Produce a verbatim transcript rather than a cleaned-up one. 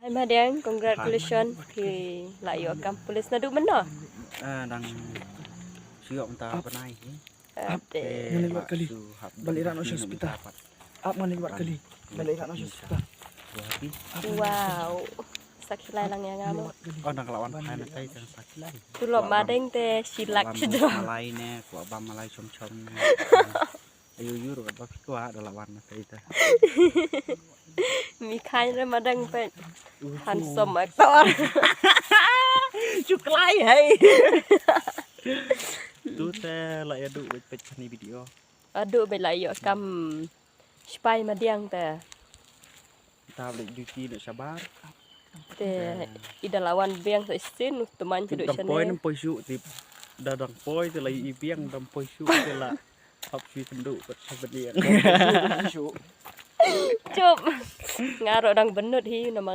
Madiang, congratulations, phi la ïoh kam police naduh mynno? Ah, dang shu ïoh mynta bnai hi. Ap, eh, ngan leit wad kali. Ba leit rat noh sha hospital. Ap, ngan leit wad kali. Ba leit rat noh sha hospital. Wow. Sa khilai lang ïa nga mo. Oh, dang ka la wan phai na tai, dang sa khilai. Tulop madeng te shilak shidro. Malai ne, kwah bam malai chom chom ne. Ayu yu ruh ba phi kwah da la wan na tai ta. Mi khain re madeng pet. Handsome actor. Chuklai hai. Tu te la ïa du wet pet ni video. Adu ba la ïoh kam spy madiang te. Ta balik duty na shabar. Te i da la wan biang sa isin u teman cedu shane. Dang poi nam poi shu tip. Da dang poi te la i biang dang poi shu te la. Hap shu tendu kat sa badiang. Chup. Nga ruh dang benut hi nama